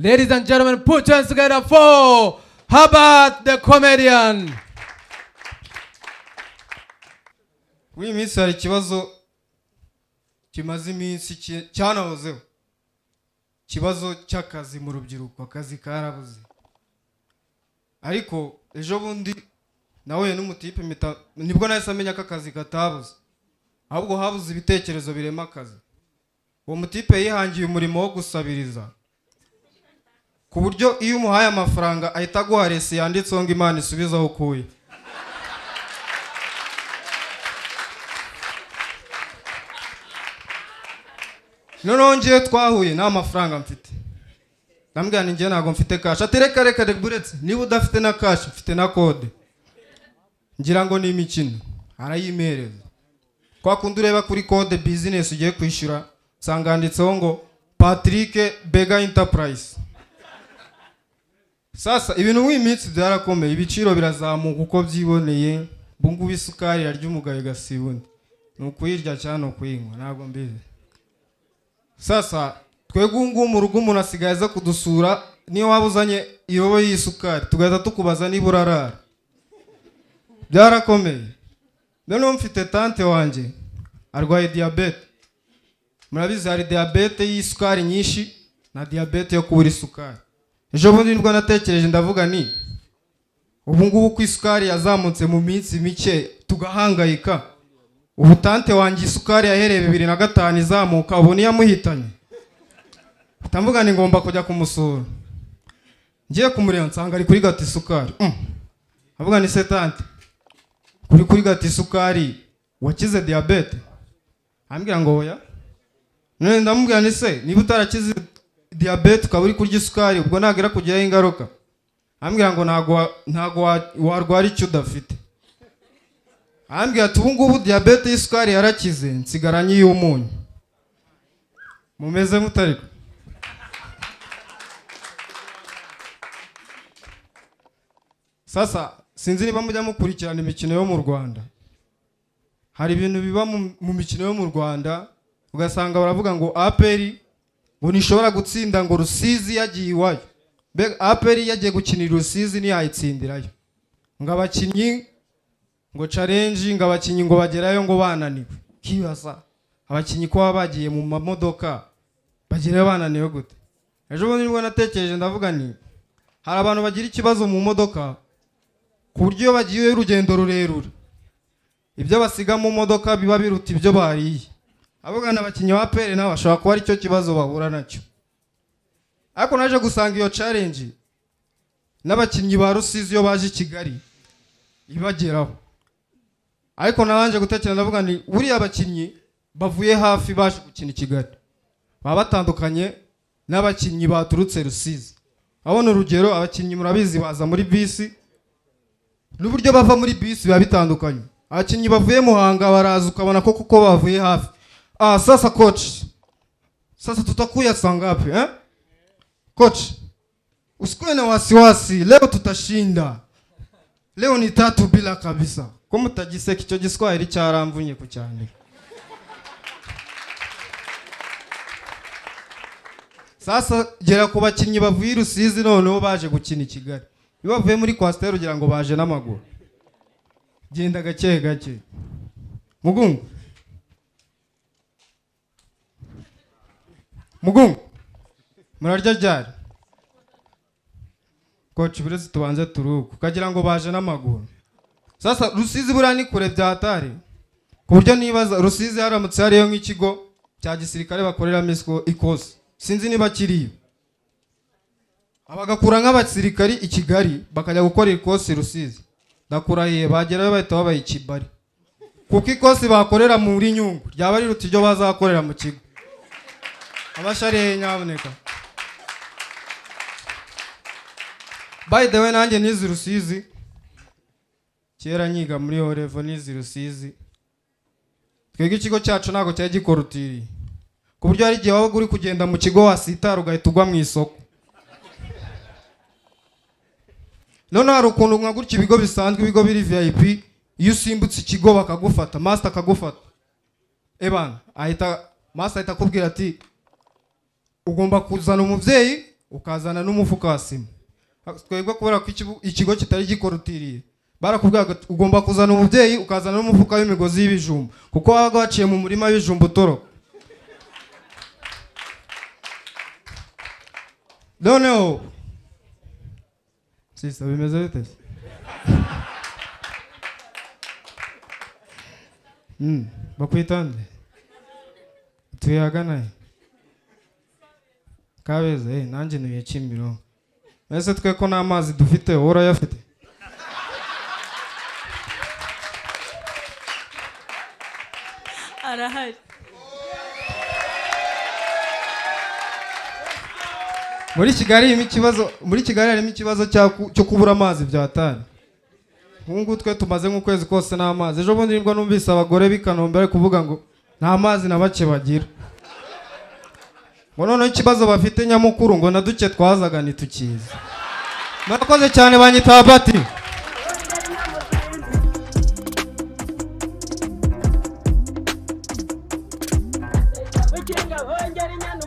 Ladies and gentlemen, put your hands together for Herbert the comedian. Muri iyi minsi hari ikibazo kimaze iminsi cyanahozeho, ikibazo cy'akazi mu rubyiruko. Akazi karabuze, ariko ejo bundi nahuye n'umutipe nibwo nahise amenya ko akazi katabuze, ahubwo habuze ibitekerezo birema akazi. Uwo mutipe yihangiye umurimo wo gusabiriza, ku buryo iyo umuhaye amafaranga ahita aguha resi yanditseho ngo "Imana isubize aho ukuye." Noneho ngewe twahuye nta mafaranga mfite, ndamubwira ni ngewe ntabwo mfite cash. Ati: "Reka, reka reka, buretse niba udafite na cash, mfite na code." Ngira ngo ni imikino, arayimereza. Kwa kundi ureba kuri code business ugiye kwishyura, usanga handitseho ngo "Patrick Bega Enterprise". Sasa ibintu muri iyi minsi byarakomeye, ibiciro birazamuka uko byiboneye. Ubu ngubu isukari irarya umugayo igasiba undi, ni ukuyirya cyangwa ni ukuyinywa, ntabwo mbizi. Sasa twebwe ubu ngubu mu rugo umuntu asigaye aza kudusura, niyo waba uzanye irobo y'isukari tugahita tukubaza niba urarara. Byarakomeye. Noneho mfite tante wanjye arwaye diyabete. Murabizi, hari diyabete y'isukari nyinshi na diyabete yo kubura isukari. Ejo bundi nibwo natekereje, ndavuga ni ubu ngubu ko isukari yazamutse mu minsi mike tugahangayika, ubu tante wanjye isukari yahereye 2005 izamuka, ubu niyo amuhitanye. Ndavuga ni ngomba kujya kumusura. Ngiye kumureba nsanga ari kuri gata isukari. Avuga ni: "Se tante, kuri gata isukari wakize diyabete?" Ambwira ngo: "Oya." None ndamubwira ni: "Se niba utarakize diyabete ukaba uri kurya isukari, ubwo ntabwo irakugiraho ingaruka?" Ambwira ngo: "Ntabwo warwara icyo udafite." Ambwira ati: "Ubu ngubu diyabete y'isukari yarakize, nsigaranye iy'umunyu." Mumeze mutariko? Sasa sinzi niba mujya mukurikirana imikino yo mu Rwanda. Hari ibintu biba mu mikino yo mu Rwanda, ugasanga baravuga ngo APR ngo ntishobora gutsinda ngo Rusizi yagiye iwayo. Mbega APR yagiye gukinira Rusizi ntiyayitsindirayo, ngo abakinnyi ngo challenge, ngo abakinnyi ngo bagerayo ngo bananiwe. Kibaza abakinnyi ko baba bagiye mu mamodoka, bagerayo bananiwe gute? Ejo bundi nibwo natekereje, ndavuga ni hari abantu bagira ikibazo mu modoka, ku buryo iyo bagiye urugendo rurerure ibyo basiga mu modoka biba biruta ibyo bariye. Abugana abakinnyi ba APR nabo bashobora kuba aricyo kibazo bahura nacyo. Ariko naje gusanga iyo challenge n'abakinnyi ba Rusizi iyo baje i Kigali ibageraho. Ariko nabanje gutekereza, ndavuga ni buriya abakinnyi bavuye hafi baje gukina i Kigali baba batandukanye n'abakinnyi baturutse Rusizi. Abona urugero, abakinnyi murabizi baza muri bisi, n'uburyo bava muri bisi biba bitandukanye. Abakinnyi bavuye Muhanga baraza ukabona ko kuko bavuye hafi. "Ah, sasa coach, sasa tutakuya saa ngapi, eh? Coach, usikuwe na wasiwasi, leo tutashinda, leo ni 3-0 kabisa." Ko mutagiseka? Icyo giswahili cyaramvunye kucyandika. Sasa gera ku bakinnyi bavuye i Rusizi noneho baje gukina i Kigali. Iyo bavuye muri coaster ugira ngo baje n'amaguru. Genda gake gake. Mugungu, mugungu, murarya ryari? Coach, buretse tubanze turuhuke. Ukagira ngo baje n'amaguru. Sasa Rusizi buriya ni kure byatari, ku buryo nibaza Rusizi haramutse hariyo nk'ikigo cya gisirikare bakoreramo ikosi, sinzi niba kiriyo, bagakura nk'abasirikari i Kigali bakajya gukora ikosi Rusizi, ndakurahiye bagerayo bahita babaha ikibari, kuko ikosi bakorera muri Nyungwe ryaba riruta iryo bazakorera mu kigo. Amashari nyaboneka. By the way, nanjye nize Rusizi kera, nyiga muri O level nize Rusizi. Twebwe ikigo cyacu ntabwo cyari gikorotiriye, ku buryo hari igihe wabaga uri kugenda mu kigo wasitara ugahita ugwa mu isoko. Noneho hari ukuntu nka gutya ibigo bisanzwe, ibigo biri VIP, iyo usimbutse ikigo bakagufata, master akagufata, ebana ahita master ahita akubwira ati: "Ugomba kuzana umubyeyi." Ukazana n'umufuka wa sima. Twebwe kubera ko ikigo kitari gikorotiriye, barakubwiraga ati, ugomba kuzana umubyeyi, ukazana n'umufuka w'imigozi y'ibijumba, kuko wabaga waciye mu murima w'ibijumba utoroka. Noneho sisa bimeze bite se? Bakwita nde? Utuye ahagana he? Kabeza. Nanjye ntuye Kimironko. Ese twe ko nta mazi dufite, wowe urayafite? Arahari. Muri Kigali harimo ikibazo, muri Kigali harimo ikibazo cyo kubura amazi byatari. Nk'ubu ngubu twe tumaze nk'ukwezi kose n'amazi. Ejo bundi nibwo numvise abagore b'i Kanombe bari kuvuga ngo nta mazi na bake bagira, ngo noneho ikibazo bafite nyamukuru ngo na duke twazaga ntitukizi. Murakoze cyane, banyita Abati. Bukinga bongera inyana.